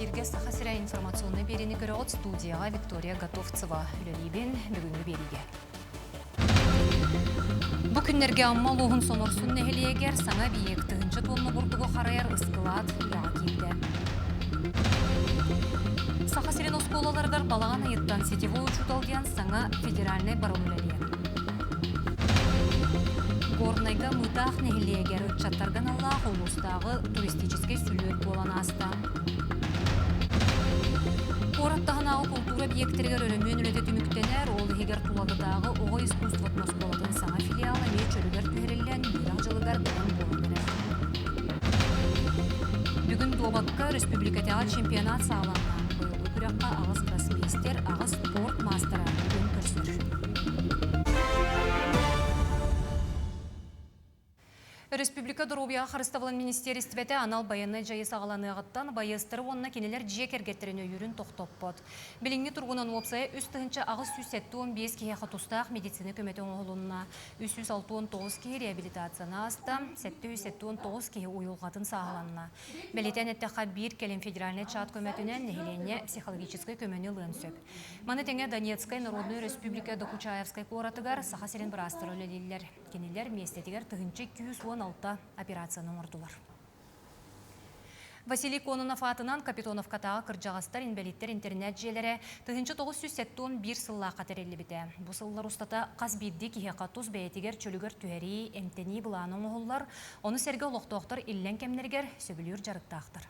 Эфиргэ Саха сирэ информационнай биэриини көрөҕүт студияҕа Виктория Готовцева үлэлиибин бүгүҥҥү биэриигэ. Бу күннэргэ Амма улууһун Соморсун нэһилиэгэр саҥа эбийиэк тыһыынча туонна бурдугу харайар ыскылаат үлэҕэ киирдэ. Саха сирин оскуолаларыгар балаҕан ыйыттан сетевой учуутал диэн саҥа федеральнай барыл үлэлиэ. Горнайга Мытаах нэһилиэгэр ыччаттарга аналлаах улуустааҕы туристическай сүлүөт буолан ааста. Куорат таһынааҕы култуура объектэригэр өрөмүөн үлэтэ түмүктэнэр, ол иһигэр Тулагытааҕы оҕо искусствотын оскуолатын саҥа филиала эмиэ чөлүгэр түһэриллэн, үөрэх дьылыгар бэлэм буолан эрэр. Бүгүн дуобакка өрөспүүбүлүкэтээҕи чемпионат саҕаланна. Быйылгы күрэххэ аҕыс гроссмейстер, аҕыс спорт маастара күөн көрсөр. Өрөспүүбүлүкэ доруобуйаҕа харыстабылын министиэристибэтэ анал байыаннай дьайыы саҕаланыаҕыттан байыастары уонна кинилэр дьиэ кэргэттэрин өйүүрүн тохтоппот. Билиҥҥи туругунан уопсайа 3875 киһиэхэ тустаах медицина көмөтө оҥоһулунна. 369 киһи реабилитацияны ааста, 779 киһи уйулҕатын сааһыланна. Бэлиэтээн эттэххэ, биир кэлим федеральнай чат көмөтүнэн нэһилиэнньэ психологическай көмөнү ылыан сөп. Маны тэҥэ Донецкай Народнай Өрөспүүбүлүкэ Докучаевскай куоратыгар Саха сирин быраастара үлэлииллэр. Кинилэр миэстэтигэр 1216 операцияны оҥордулар. Василий Кононов аатынан Капитоновкатааҕы кырдьаҕастар инбэлииттэр интэринээт-дьиэлэрэ 1971 сыллаахха тэриллибитэ. Бу сыллар устата хас биирдии киһиэхэ тус бэйэтигэр чөлүгэр түһэрии, эмтэнии былаана оҥоһуллар, ону сэргэ олохтоохтор иллэҥ кэмнэригэр сөбүлүүр дьарыктаахтар.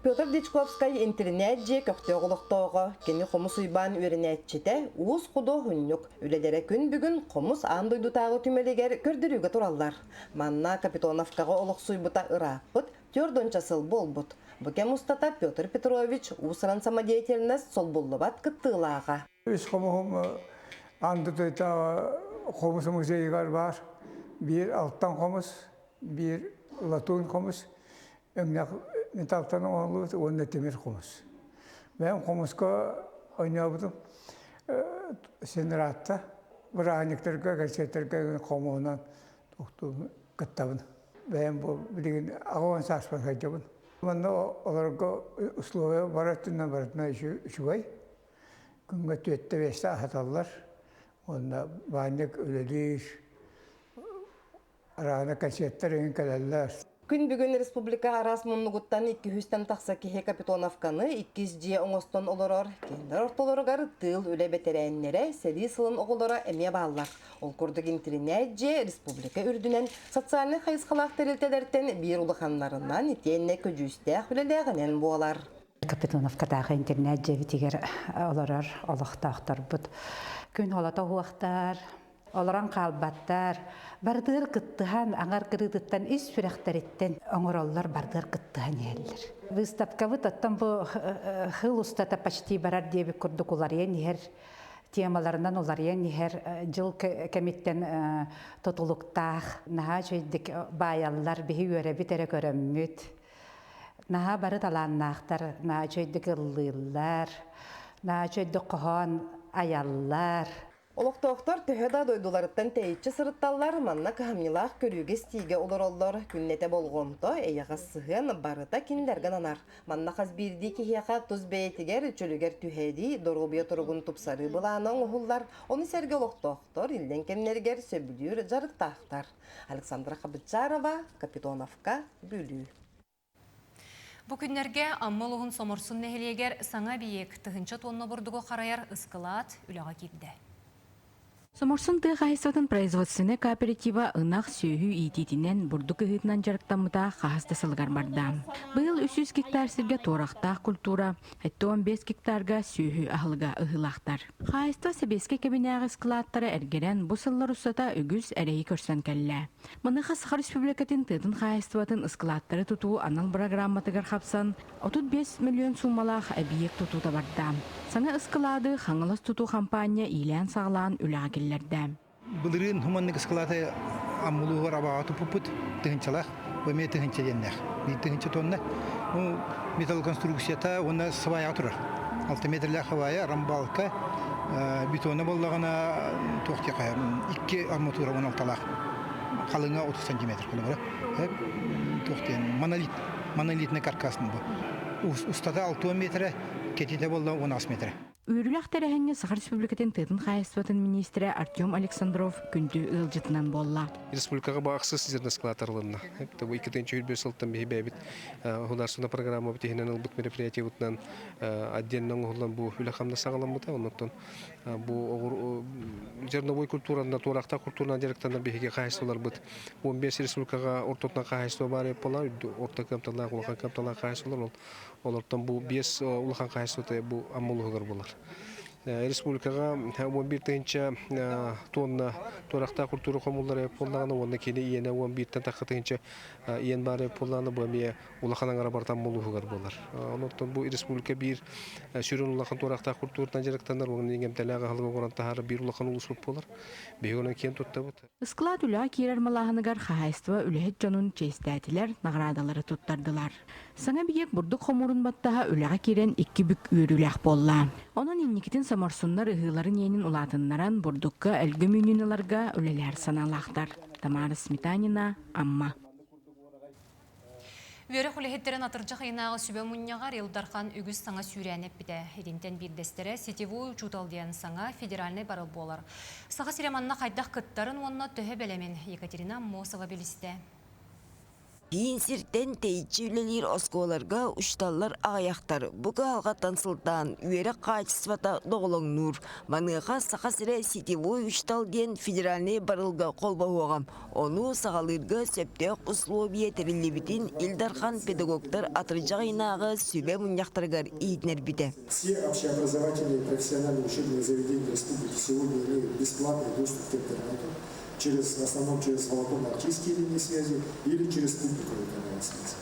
Петр Дьячковскай интэринээт-дьиэ көхтөөх олохтооҕо, кини Хомус Уйбаан үөрэнээччитэ, уус худуоһунньук. Үлэлэрэ күн бүгүн Хомус аан дойдутааҕы түмэлигэр көрдөрүүгэ тураллар. Манна Капитоновкаҕа олохсуйбута ырааппыт, түөрт сыл буолбут. Бу кэм устата Петр Петрович уус-уран самодеятельность солбуллубат кыттыылааҕа. Үс хомуһум аан дойдутааҕы хомус музейыгар баар. Биир алтан хомус, биир латунь хомус, өҥнөөх металлтан оҥоһуллубут уонна тимир хомус. Бэйэм хомуска ойнообутум син ыраатта. Бырааһынньыктарга, концертарга хомуһунан кыттабын. Бэйэм бу билигин 80 сааспар сылдьабын. Манна олорго условия бар өттүнэн барытынан үчүгэй. Күҥҥэ түөртэ-биэстэ аһаталлар. Уонна баанньык үлэлиир, Араана кассеттар эҥин кэлэллэр. Күн бүгүн республика араас муннугуттан 200-тэн тахса киһи Капитоновканы иккис дьиэ оҥостон олорор. Кинилэр ортолоругар тыыл үлэ бэтэрээннэрэ, сэрии сылын оҕолоро эмиэ бааллар. Ол курдук интэринээт-дьиэ республика үрдүнэн социальнай хайысхалаах тэрилтэлэртэн биир улаханнарынан итиэннэ көдьүүстээх үлэлээҕинэн буолар. Капитоновкатааҕы интэринээт-дьиэбитигэр олорор олохтоохторбут күн олото уһуохтар, Олорон хаалбаттар, бардыар кыттыһан, аҥар кырыытыттан ис сүрэхтэриттэн оҥороллор, бардыар кыттыһан иһэллэр. Выставкабыт оттон бу хыл устата почти барар диэбит курдук уларыйан иһэр темаларынан уларыйан иһэр дьыл кэмиттэн тутулуктаах наһаа үчүгэйдик баайаллар биһи үөрэбит эрэ көрөммүт наһаа бары талааннаахтар наһаа үчүгэйдик ыллыыллар наһаа үчүгэйдик хоһоон айаллар. Олохтоохтор төһө да дойдуларыттан тэйиччи сырытталлар, манна кыһамньылаах көрүүгэ-истиигэ олороллор, күннэтэ болҕомто, эйэҕэс сыһыан барыта кинилэргэ ананар. Манна хас биирдии киһиэхэ тус бэйэтигэр, чөлүгэр түһэрии, доруобуйа туругун тупсарыы былаана оҥоһуллар, ону сэргэ олохтоохтор иллэҥ кэмнэригэр сөбүлүүр дьарыктаахтар. Александра Хабычарова, Капитоновка, Бүлүү. Бу күннэргэ Амма улууһун Соморсун нэһилиэгэр саҥа эбийиэк тыһыынча туонна бурдугу харайар ыскылаат үлэҕэ киирдэ. Соморсун тыа хаһаайыстыбатын производственнай кооператива ынах сүөһү иитиитинэн, бурдук ыһыытынан дьарыктаммыта хаһыс да сылыгар барда. Быйыл 300 гектар сиргэ туорахтаах культура, 75 гектарга сүөһү аһылыга ыһыылаахтар. Хаһаайыстыба сэбиэскэй кэбинээҕи ыскылааттара эргэрэн, бу сыллар устата үгүс эрэйи көрсөн кэллэ. Маныаха Саха Республикатын тыатын хаһаайыстыбатын ыскылааттары тутуу анал бырагырааматыгар хапсан, 35 миллион суумалаах эбийиэк тутуута барда. Саҥа ыскылаады Хаҥалас тутуу хампаанньа иилээн-саҕалаан үлэҕэ киллэрдэ. Былырыын хуманнык ыскылааты Аммулууһугар абаҕа туппуппут тыһыынчалаах, бу эмиэ тыһыынча диэннээх. Биир тыһыынча тонна. Ну, металлоконструкцията уонна сваяҕа турар. 6 метрлээх свая, рамбалка, бетона буоллаҕына туох диэхэ, икки арматура 16-лаах. Халыҥа 30 сантиметр холобура. Туох диэн, монолит. Монолитный каркас бу. Устата 6 метрэ, кетите болла 16 метрэ. Үөрүүлээх тэрээһиҥҥэ Саха Республикатын тыатын хаһаайыстыбатын миниистирэ Артем Александров күндү ыалдьытынан буолла. Республикаҕа бу ахсыс зерноскладтар ылынна. Бу 2001 сылтан биһи бэйэбит государственная программабыт иһинэн ылбыт мероприятиебытынан отдельно оҥоһуллан бу үлэ-хамнас саҕаламмыта. Оннуттан бу зерновой культуранна, туорахтаах культуранан дьарыктанар биһиги хаһаайыстыбаларбыт 15 республикаҕа ортотунан хаһаайыстыба баар буолла, орто кыамталаах, улахан кыамталаах хаһаайыстыбалар Олортон бу биэс улахан хаһаайыстыбата бу Амма улууһугар буолар. Республикаҕа 11 тыһыынча тонна туорахтаах культура хомуллар буоллаҕына уонна кини иэнэ 11-тэн тахха тыһыынча иэн баар буоллаҕына бу эмиэ улахан аҥара барыта Амма улууһугар буолар. Онон бу республика биир сүрүн улахан туорахтаах культуратынан дьарыктанар уонна иҥэмтэлээх аһылыгы оҥорон таһаарар биир улахан улууспут буолар. Биһиги онон киэн туттабыт. Ыскылаат үлэҕэ киирэр малааһыныгар хаһаайыстыба үлэһит дьонун чиэстээтилэр, наҕараадалары туттардылар. Саҥа эбийиэк бурдук хомуурун баттаһа үлэҕэ киирэн икки бүк үөрүүлээх буолла. Онон инникитин соморсуннар ыһыыларын иэнин улаатыннаран бурдукка өлгөм үүнүүнү ыларга үлэлэһэр санаалаахтар. Тамара Сметанина, Амма. Үөрэх үлэһиттэрин атырдьах ыйынааҕы сүбэ мунньаҕар Ил Дархан үгүс саҥа сүүрээн эппитэ. Итинтэн биирдэстэрэ сетевой учуутал диэн саҥа федеральнай барыл буолар. Саха сирэ манна хайдах кыттарын уонна төһө бэлэмин Екатерина Аммосова билистэ. Киин сиртэн тэйиччи үлэлиир оскуолаларга учууталлар аҕыйахтар. Бу кыһалҕаттан сылтаан үөрэх хаачыстыбата доҕолоҥнуур. Маныаха Саха сирэ сетевой учуутал диэн федеральнай барылга холбоһуоҕа. Ону саҕалыырга сөптөөх условия тэриллибитин Ил Дархан педагогтар атырдьах ыйынааҕы сүбэ мунньахтарыгар иһитиннэрбитэ. Все общеобразовательные и профессиональные учебные заведения республики сегодня имеют бесплатный доступ к интернету, через, в основном через волоконно-оптические линии связи или через спутниковые каналы связи.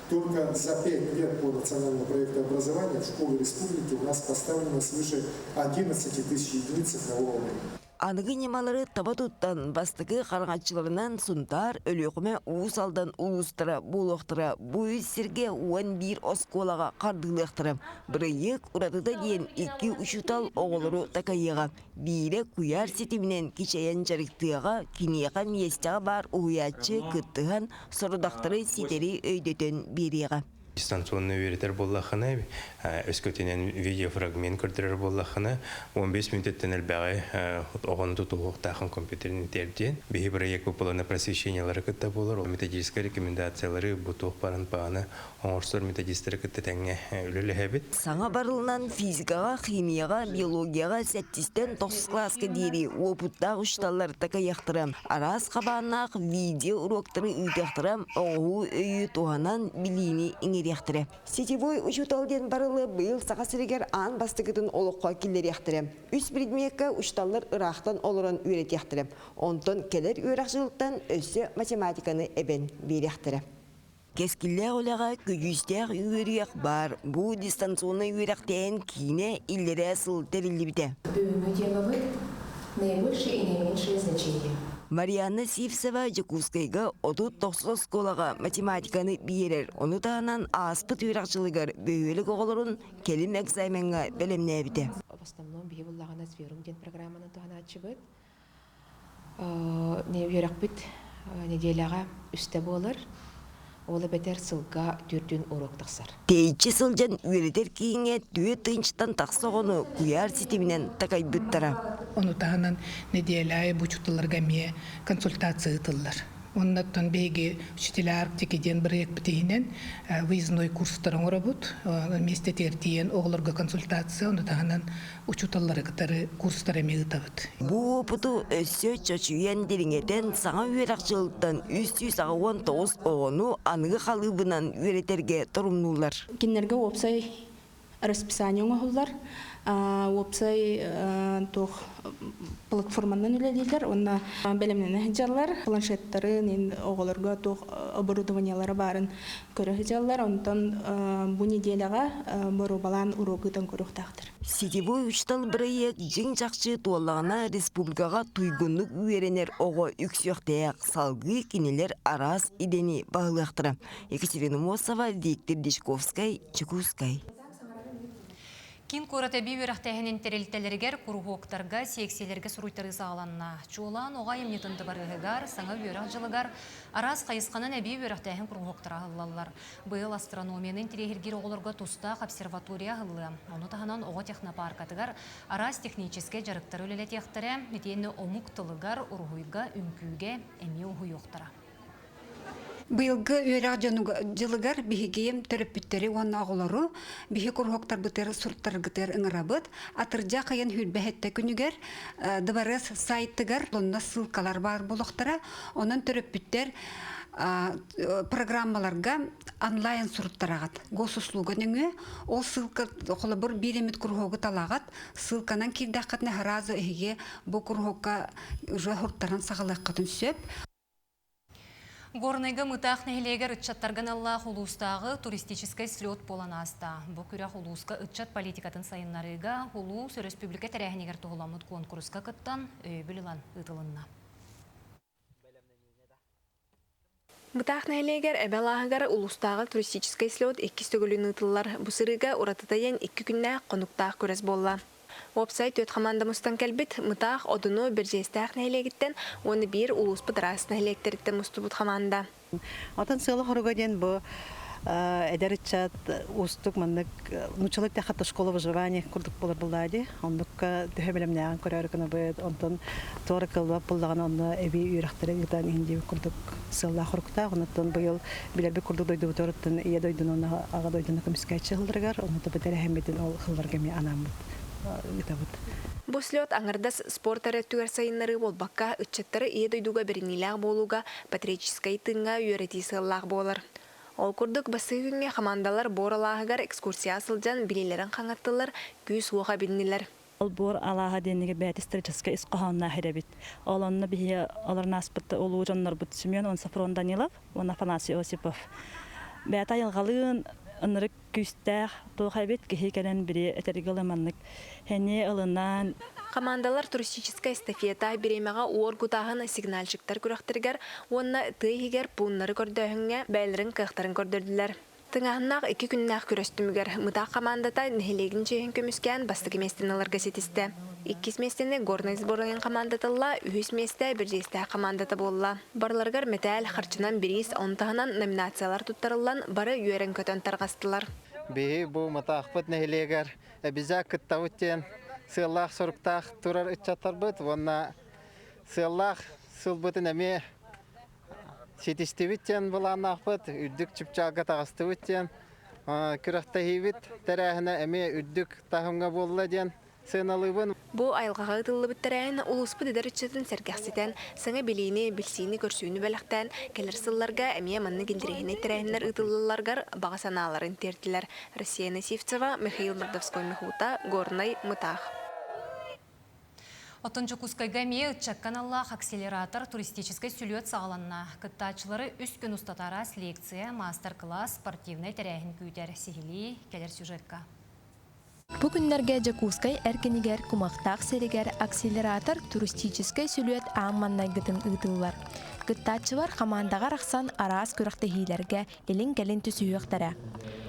Только за пять лет по национальному проекту образования в школы республики у нас поставлено свыше 11 тысяч единиц цифрового оборудования. Аныгы ньымалары таба туттан, бастакы хараҥаччыларынан Сунтаар, Өлүөхүмэ, Уус Алдан улуустара буолуохтара. Бу үс сиргэ 11 оскуолаҕа хардыылыахтара. Бырайыак уратыта диэн икки учуутал оҕолору такайыаҕа. Биирэ куйаар ситиминэн кичэйэн дьарыктыаҕа, киниэхэ миэстэҕэ баар уһуйааччы кыттыһан сорудахтары ситэри өйдөтөн биэриэҕэ. Дистанционно үөрэтэр буоллаххына, өскөтүнэн видеофрагмент көрдөрөр буоллаххына, 15 мүнүүтэттэн элбэҕи оҕону тутуһуохтаахын компьютерин тиэрдиэн. Биһи проект выполнена просвещениелары кытта буолар, методическай рекомендациялары бу туох барын пааны оҥорсор методистары кытта тэҥҥэ үлэлэһэбит. Саҥа барылынан физикаҕа, химияҕа, биологияҕа сэттистэн тохсус кылааска диэри уопуттаах учууталлар такайыахтара. Араас хабааннаах видео-уруоктары ыытыахтара, оҥоһуу өйү туһанан билиини иҥэриэхтэрэ. Сетевой учуутал диэн барылы быйыл Саха сиригэр аан бастакытын олоххо киллэриэхтэрэ. Үс предмеккэ учууталлар ыраахтан олорон үөрэтиэхтэрэ. Онтон кэлэр үөрэх дьылыттан өссө математиканы эбэн биэриэхтэрэ. Кэскиллээх үлэҕэ көдьүүстээх үөрүйэх баар. Бу дистанционнай үөрэхтээһин киинэ иллэрээ сыл тэриллибитэ. Бүгүҥҥү темабыт наибольшее и наименьшее значение. Марианна Сивцева Дьокуускайга 39 оскуолаҕа математиканы биэрэр. Ону таһынан ааспыт үөрэх дьылыгар бөһүөлэк оҕолорун кэлим экзамеҥҥа бэлэмнээбитэ. В основном биһи буллаҕына Сферум диэн программаны туһанааччыбыт. Үөрэхпит нэдиэлэҕэ үстэ буолар, ол эбэтэр сылга түөртүүн уруок тахсар. Тэйиччи сылдьан үөрэтэр кииҥҥэ түөрт тыһыынчаттан тахса оҕону куйаар ситиминэн такайбыттара. Ону таһынан нэдиэлэ аайы бу учууталларга эмиэ консультация ыытыллар. Оннуттан биһиги Учителя Арктики диэн бырайыакпыт иһинэн выездной курстар оҥоробут. Миэстэтигэр тиийэн оҕолорго консультация, ону таһынан учууталлары кытары курстар эмиэ ыытабыт. Бу уопуту өссө чочуйан дириҥэтэн саҥа үөрэх дьылыттан 389 оҕону аныгы халыыбынан үөрэтэргэ торумнууллар. Кинилэргэ уопсай расписание оҥоһуллар. Уопсай туох платформанан үлэлииллэр уонна бэлэмнэнэ сылдьаллар. Планшеттарын, оҕолорго туох оборудованиелара баарын көрө сылдьаллар. Онтон бу неделяҕа боруобалаан уруок ыытан көрүөхтээхтэр. Сетевой учуутал бырайыак дьиҥ-чахчы туоллаҕына республикаҕа туйгуннук үөрэнэр оҕо үксүөхтээх, салгыы кинилэр араас идэни баһылыахтара. Екатерина Мосова, Виктор Дичковскай, Чекускай. Киин куорат эбии үөрэхтээһинин тэрилтэлэригэр, куруһуоктарга, сиэксийэлэргэ суруйтарыы саҕаланна. Чуолаан оҕо айымньытын дыбарыаһыгар, саҥа үөрэх дьылыгар араас хайысханан эбии үөрэхтээһин куруһуоктара аһыллаллар. Быйыл астрономияны интириэһиргиир оҕолорго тустаах обсерватория аһыллыа. Ону таһынан оҕо технопаркатыгар араас техническэй дьарыктары үлэлэтиэхтэрэ, итиэннэ омук тылыгар, уруһуйга, үҥкүүгэ эмиэ уһуйуохтара. Быйылгы үөрэх дьылыгар биһиги төрөппүттэри уонна оҕолору биһи куруһуоктарбытыгар суруттаргытыгар ыҥырабыт. Атырдьах ыйын сүүрбэһэттэ күнүгэр дыбарыас сайтыгар онно ссылкалар баар буолуохтара. Онон төрөппүттэр программаларга онлайн суруттараҕыт. Госуслуга нөҥүө ол ссылка холобур биир эмит куруһуогу талаҕыт. Ссылканан киирдэххитинэ сразу эһиги бу куруһуокка уже суруттаран саҕалыаххытын сөп. Горнайга Мытаах нэһилиэгэр ыччаттарга аналлаах улуустааҕы туристическай слет буолан ааста. Бу күрэх улууска ыччат политикатын сайыннарыыга улуус өрөспүүбүлүкэ тэрээһинигэр туһуламмыт куонкуруска кыттан өйөбүл ылан ыытылынна. Мытаах нэһилиэгэр Эбэ алааһыгар улуустааҕы туристическай слет иккис төгүлүн ыытыллар. Бу сырыыга уратыта диэн икки күннээх хонуктаах күрэс буолла. Уопсай түөрт хамаанда мустан кэлбит Мытаах, Одуну, Бэрдьигэстээх нэһилиэгиттэн уонна биир улууспут араас нэһилиэктэриттэн мустубут хамаанда. Отон сыала-хоруга диэн бу эдэр ыччат уустук маннык нууччалыы эттэххэ школа выживания курдук буолар буоллаа дии. Оннукка төһө бэлэмнээҕин көрөөрү гынабыт. Онтон туора кыаллыбат буоллаҕына онно эбии үөрэхтэри ыытан иһин диэбит курдук сыаллаах хоруктаах. Онтон быйыл билэрбит курдук дойдубутуттан ийэ дойдуну уонна аҕа дойдуну көмүскээччи сылларыгар онно бу тэрээһиммитин ол сылларга эмиэ анааммыт ыытабыт. Бу слет аҥардас спорт эрэ өттүгэр сайыннарыы буолбакка, ыччаттары ийэ дойдуга бэриниилээх буолууга патриотическай тыыҥҥа үөрэтии сыаллаах буолар. Ол курдук, бастакы күҥҥэ хамаандалар буор алааһыгар экскурсияҕа сылдьан билиилэрин хаҥаттылар, күүс-уох эбиннилэр. Ол буор алааһа диэнигэ бэйэтэ историческай ис хоһоонноох эрэбит. Ол онно биһиги олорон ааспыт улуу дьоннорбут Семен уонна Софрон Данилов уонна Афанасий Осипов. Бэйэтэ айылҕалыын ынырык күүстээх туох эбит киһи кэлэн бири этэргэ ылыманнык сэниэ ылынан. Хамаандалар туристическай эстафета, бириэмэҕэ уор-гутааһын сигнальщиктар күрэхтэригэр уонна тыа иһигэр пууннары көрдөөһүҥҥэ бэйэлэрин кыахтарын көрдөрдүлэр. Тыҥааһыннаах икки күннээх күрэс түмүгэр Мытаах хамаандата нэһилиэгин чиэһин көмүскээн бастакы миэстэни ыларга ситистэ. Иккис миэстэни Горнай сборнайын хамаандата ылла, үһүс миэстэ Бэрдьигэстээх хамаандата буолла. Барыларыгар мэтээл, харчынан бириис, ону таһынан номинациялар туттарыллан, бары үөрэн-көтөн тарҕастылар. Биһи бу Мытаахпыт нэһилиэгэр эбизэ кыттабыт диэн сыаллаах-соруктаах турар ыччаттарбыт уонна сыаллаах сылбытын эмиэ Ситистибит диэн былааннаахпыт, үрдүк чыпчаалга таҕыстыбыт диэн күрэхтэһиибит тэрээһинэ эмиэ үрдүк таһымҥа буолла диэн сыаналыыбын. Бу айылҕаҕа ыытыллыбыт тэрээһин улууспут эдэр ыччатын сэргэхситэн, саҥа билиини, билсиини-көрсүүнү бэлэхтээн, кэлэр сылларга эмиэ маннык интэриэһинэй тэрээһиннэр ыытыллалларыгар баҕа санааларын тиэртилэр. Россия Сивцева, Михаил Мордовской-Михута, Горнай, Мытаах. Оттон Дьокуускайга эмиэ ыччакка аналлаах акселератор туристическай сүлүөт саҕаланна. Кыттааччылары үс күн устата араас лекция, маастар-кылаас, спортивнай тэрээһин күүтэр. Сиһилии кэлэр сюжекка. Бу күннэргэ Дьокуускай эркинигэр кумахтаах сиригэр акселератор туристическай сүлүөт аан маннайгытын ыытыллар. Кыттааччылар хамаандаҕа арахсан араас күрэхтэһиилэргэ илин-кэлин түсүһүөхтэрэ.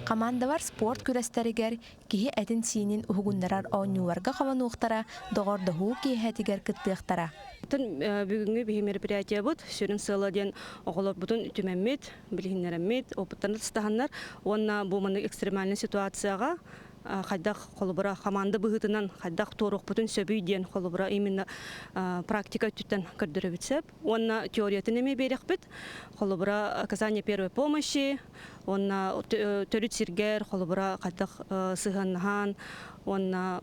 Хамаандалар спорт күрэстэригэр киһи этин-сиинин уһугуннарар оонньууларга хомонуохтара, доҕордоһуу киэһэтигэр кыттыахтара. Бүгүҥҥү биһи мероприятиябыт сүрүн сыала диэн оҕолорбутун түмэммит, билиһиннэрэммит, опыттарын атастаһаннар уонна бу маннык экстремальнай ситуацияҕа хайдах холобура хамаанда быһыытынан хайдах туоруохпутун сөбүй диэн холобура именно практика өттүттэн көрдөрөбүт сөп. Уонна теориятын эмиэ биэриэхпит. Холобура оказание первой помощи, уонна төрүт сиргэр холобура хайдах сыһыаннаһан уонна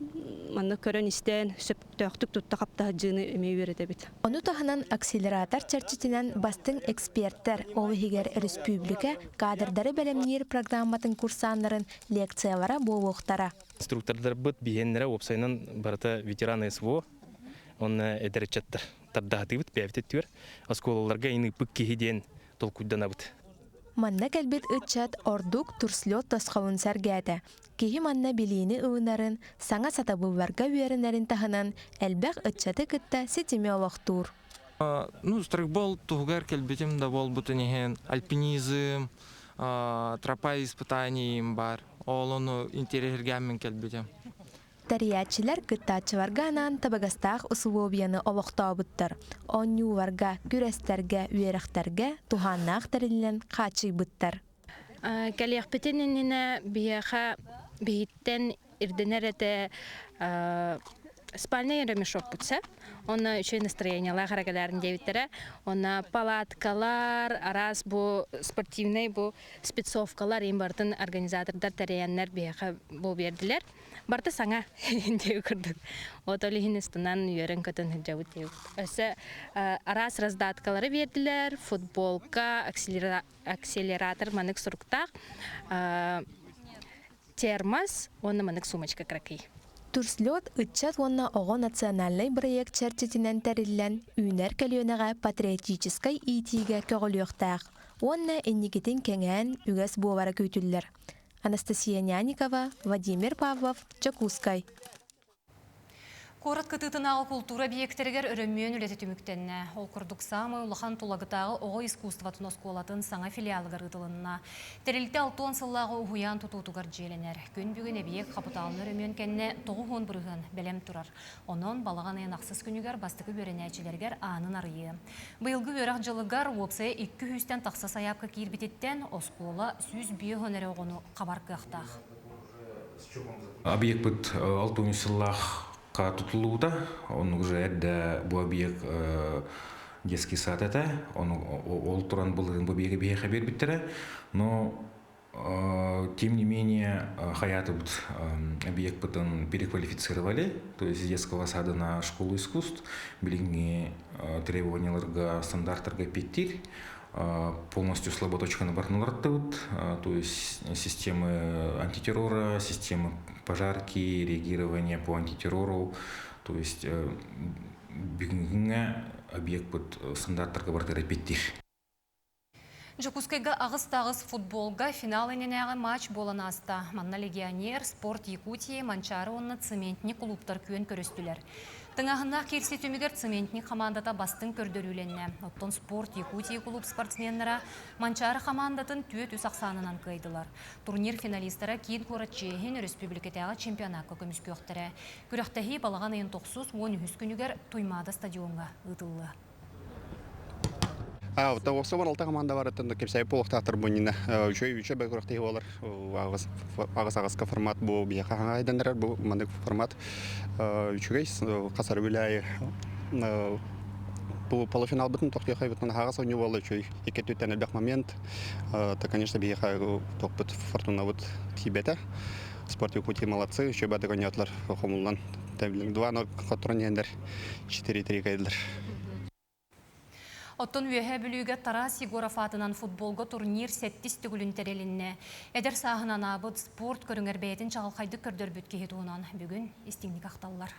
маннык көрөн-истэн сөптөөхтүк тутта хаптаһыдьыыны эмиэ үөрэтэбит. Ону таһынан акселератор чэрчитинэн бастыҥ экспертэр, ол иһигэр өрөспүүбүлүкэ кадрдары бэлэмниир программатын курсааннарын лекциялара буолуохтара. Инструктордарбыт биһиэннэрэ уопсайынан барыта ветераны СВО, уонна эдэр ыччаттар тардаһатыыбыт бэйэбит өттүгэр оскуолаларга иныыппыт киһи диэн толкуйданабыт. Манна кэлбит ыччат ордук турслет тосхолун сэргээтэ. Киһи манна билиини ылынарын, саҥа сатабылларга үөрэнэрин таһынан элбэх ыччаты кытта ситими олохтуур. Ну, страйкбол туһугар кэлбитим да буолбутун иһин альпинизм, тропа испытаний бар. Ол ону интэриэһиргээммин кэлбитим. Тэрийээччилэр кыттааччыларга анаан табыгастаах усулуобуйаны олохтообуттар, оонньууларга, күрэстэргэ, үөрэхтэргэ туһааннаах тэрилинэн хааччыйбыттар. Кэлиэхпитин иннинэ биһиэхэ биһиттэн ирдэнэр этэ спальный ремешокпут сөп. Онно үчүгэй настроениелаах эрэ диэбиттэрэ. Онно палаткалар, араас бу спортивный бу спецовкалар им барытын организатордар тэрийэннэр биһиэхэ бу биэрдилэр. Барыта саҥа диэби курдук. Вот ол иһин ыстынан үөрэн-көтөн сылдьабыт диэбит. Өссө араас раздаткалары биэрдилэр, футболка, акселератор манык суруктаах, термос уонна манык сумочка кракый. Турслет ыччат уонна оҕо национальнай бырайыак чэрчитинэн тэриллэн, үүнэр көлүөнэҕэ патриотическай иитиигэ көҕүлүөхтээх уонна инникитин кэҥээн үгэс буолара күүтүллэр. Анастасия Няникова, Владимир Павлов, Дьокуускай. Куорат кытыытынааҕы култуура объектэригэр өрөмүөн үлэтэ түмүктэннэ. Ол курдук саамай улахан Тулагытааҕы оҕо искусствотын оскуолатын саҥа филиалыгар ыытылынна. Тэрилтэ 60 сыллааҕы уһуйаан тутуутугар дьиэлэнэр. Күн бүгүн эбийиэк хапытаалын өрөмүөн кэннэ 90% бэлэм турар. Онон балаҕан ыйын ахсыс күнүгэр бастакы үөрэнээччилэригэр аанын арыйыы. Быйылгы үөрэх дьылыгар уопсайа 200-тэн тахса сайаапка киирбититтэн оскуола 105 эрэ оҕону хабар кыахтаах. Объект 6 сыллаах тутуллубута. Он уже эрдэ бу объект детский сад этэ. Ол туран былырын бу объекты биһиэхэ биэрбиттэрэ. Но тем не менее хаятыбыт объект переквалифицировали, то есть из детского сада на школу искусств, билиҥҥи требованияларга, стандарттарга эппиэттиир, полностью слабая точканы барытын то есть системы антитеррора, системы пожарки, реагирования по антитеррору, то есть бүгүҥҥэ объект стандарттарга барытыгар эппиэттиир. Дьокуускайга аҕыс футболга финал иннинээҕи матч буолан ааста. Манна Легионер, Спорт Якутии, Манчаары уонна Цементник клубтар күөн көрүстүлэр. Тыҥааһыннаах киирсии түмүгэр Цементник хамаандата бастыҥ көрдөрүүлэннэ. Оттон Спорт Якутии клуб спортсменнара Манчаары хамаандатын 4-3 ахсаанынан кыайдылар. Турнир финалистара киин куорат чиэһин өрөспүүбүлүкэтээҕи чемпионакка көмүскүөхтэрэ. Күрэхтэһии балаҕан ыйын 9-13 күнүгэр Туймаада стадиоҥҥа ыытыллыа. Уопсай алта команда барыттан кепсәй буолуохтаахтар бу иннинэ. Үчүгэй үчүгэй күрэхтэһии буолар. Аҕыс аҕыска формат бу биһиэхэ хаҥаайданарар бу маннык формат үчүгэй хасары үлээйи бу полуфиналбытын тохтуохайбытын аһаҕас оонньуу буолла үчүгэй икки өттүттэн элбэх момент. То, конечно, биһиэхэ тохпут фортунабыт тиийбэтэ. Спорт Якутии молодцы, үчүгэй бардык оонньоотулар хомуллан 2-0 хотторон иһэннэр 4-3 кайдылар. Оттон Үөһээ Бүлүүгэ Тарас Егоров аатынан футболга турнир сэттис төгүлүн тэрилиннэ. Эдэр сааһынан аабыт спорт көрүҥэр бэйэтин чаҕылхайдык көрдөрбүт киһи туһунан бүгүн истиҥник ахталлар.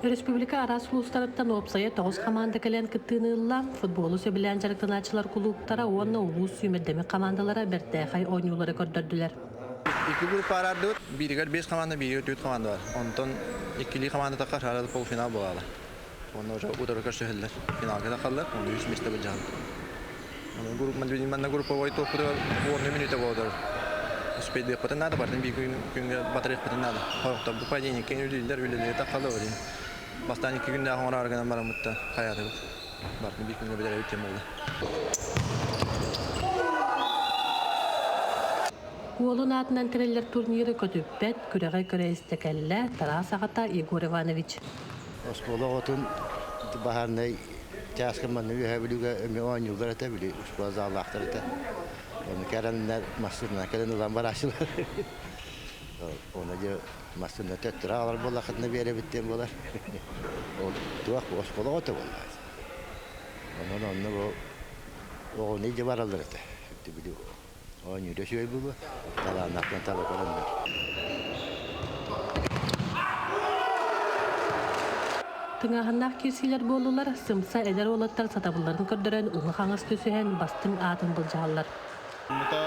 Республика араас улуустарыттан уопсайа тоҕус хамаанда кэлэн кыттыыны ылла. Футболу сөбүлээн дьарыктанааччылар кулууптара уонна улуус сүүмэрдэммит хамаандалара бэртээхэй оонньуулары көрдөрдүлэр. Икки группа арардыбыт. Бииригэр биэс команда, бииригэр түөрт команда бар. Онтон иккилии команда таххар арады полуфинал буолала. Онно уже утары көрсөһөллөр. Финалга тахаллар, онно үс месте былдьаһаллар. Манна групповой туохпутугар уонна мүнүүтэ буолар. Успейдыахпытын наада, бартын биир күҥҥэ батарыахпытын наада. Хорохтор бу падение үлэлииллэр, үлэлиир таххалар один. Бастаан икки күннээх оҥороору гынан бараммытта хайаатыбыт. Бартын биир күҥҥэ бүтэрээбит тем буолла. Уолун аатынан тэриллэр турниры көтүппэт, күрэҕи көрө истэ кэллэ Тарас аҕата Егор Иванович. Оскуола оҕотун баһаарынай чааска манна Үөһээ Бүлүүгэ эмиэ оонньууллар этэ, били оскуола зааллаахтар этэ. Ону кэлэннэр массыынанан кэлэн ылан барааччылар. Оны дьэ массыына төттөрү аҕалар буоллаххытына биэрэбит диэн буолар. Ол туох оскуола оҕото буолла. Онон онно бу оҕону илдьэ бараллар этэ. Били оонньуура үчүгэй буолуо. Талааннаахтан таба көрөннөр. Тыҥааһыннаах киирсиилэр буоллулар, сымса эдэр уолаттар сатабылларын көрдөрөн уҥа-хаҥас түсүһэн бастыҥ аатын былдьаһаллар.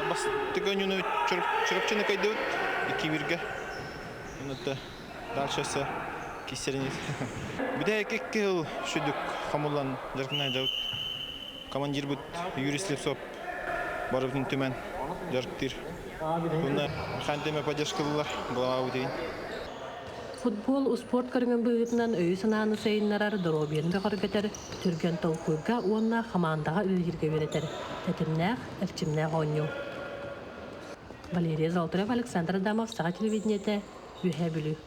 Бастакы оонньууну Чурапчыны кыайдыбыт икки биргэ. Онно дальше кистеринит. Бүтэһик икки сыл сүдүк хомуллан дьарыктанан дьабыт. Командирбыт Юрий Слепцов барыбытын түмэн дьарыктыыр. Bunна хантеме поддержкалылар глава бутейин. Футбол успуорт көрүҥүн быһыытынан өйү-санааны сайыннарар, доруобуйаны бөҕөргөтөр, түргэн толкуйга уонна хамаандаҕа үлэлииргэ үөрэтэр тэтимнээх, эрчимнээх оонньуу. Валерия Золотарева, Александр Адамов, Саха телевидениетэ, Үөһээ Бүлүү.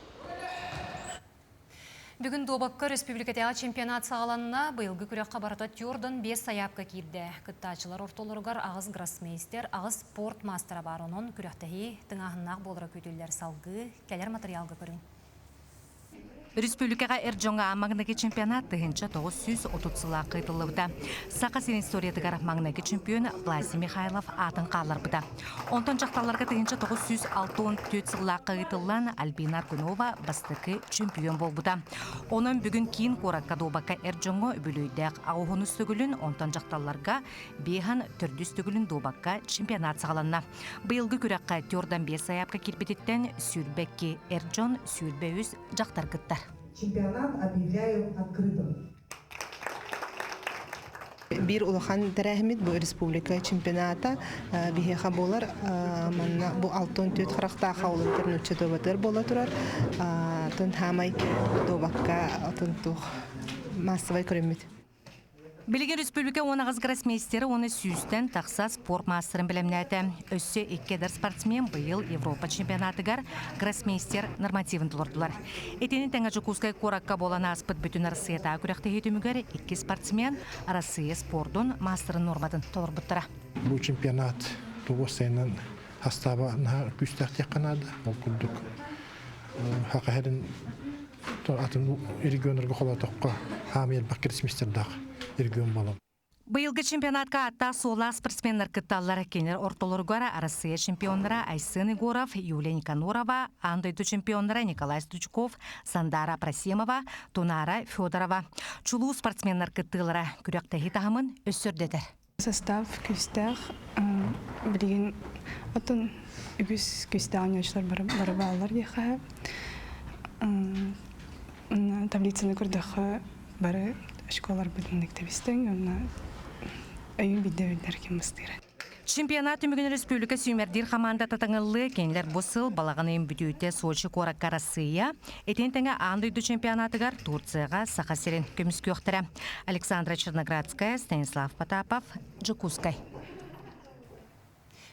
Бүгүн дуобакка өрөспүүбүлүкэтээҕи чемпионат саҕаланна. Быйылгы күрэххэ барыта 45 сайаапка киирдэ. Кыттааччылар ортолоругар аҕыс гроссмейстер, аҕыс спорт маастара баар. Онон күрэхтэһии тыҥааһыннаах буолара күүтүллэр. Салгыы кэлэр матырыйаалга көрүҥ. Республикаҕа эр дьоҥҥо маҥнайгы чемпионат 1930 сыллаахха ыытыллыбыта. Саха сирин историятыгар маҥнайгы чемпион Власий Михайлов аатын хаалларбыта. Онтон дьахталларга 1964 сыллаахха ыытыллан Альбина Аргунова бастакы чемпион буолбута. Онон бүгүн киин куоракка дуобакка эр дьоҥҥо үбүлүөйдээх аҕыһунус төгүлүн, онтон дьахталларга биэһэн төрдүс төгүлүн дуобакка чемпионат саҕаланна. Быйылгы күрэххэ түөртэн биэс сайаапка киирбититтэн 22 эр дьон, 23 дьахтар кыттар. Чемпионат объявляю открытым. Биир улахан тэрээһиммит бу республика чемпионата биһиэхэ буолар. Манна бу 64 харахтаах аулын нуучча дуобатыгар буола турар. Тун хаамай дуобакка отун туох массовай көрүммүт. Билигин республика 18 гроссмейстері оны сүүстэн тахса спорт маастарын бэлэмнээтэ. Өссө икки эдэр спортсмен быйыл Европа чемпионатыгар гроссмейстер нормативын толордулар. Итини тэҥэ Дьокуускай куоракка буолан ааспыт бүтүн Арассыйатааҕы күрэхтэһии түмүгэр икки спортсмен Арассыйа спордун маастарын нуорматын толорбуттара. Бу чемпионат тугу сайынан хастааба наһаа күүстээх диэххэ наада. Ол курдук хакаһэрин атын регионнарга холоотоххо хаамый элбэх гроссмейстердаах регион буолан. Быйылгы чемпионатка аттаах суоллаах спортсменнар кытталлар. Кинилэр ортолоругар Арассыйа чемпионнара Айсен Егоров, Юлия Никанорова, аан дойду чемпионнара Николай Стручков, Сандара Просемова, Тунара Федорова. Чулуу спортсменнар кыттыылара күрэхтэһии таһымын өссөрдөтөр. Состав күүстээх билигин отон үгүс күүстээх оонньооччулар бары бааллар диэххэ таблицаны көрдөххө бары очколарбыт маннык тэбистиҥ уонна өйүн биирдэ биллэр ким бастыыра. Чемпионат түмүгүн республика сүүмэрдиир хамаандата таҥыллыы кинилэр бу сыл балаҕан ыйын бүтүүтэ Сочи куоракка Арассыыйа, итини тэҥэ аан дойду чемпионатыгар Турцияҕа Саха сирин көмүскүөхтэрэ. Александра Черноградская, Станислав Потапов, Дьокуускай.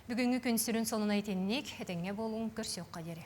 Бүгүҥҥү күн сүрүн сонуна итинник, этэҥҥэ буолуҥ, көрсүөххэ диэри.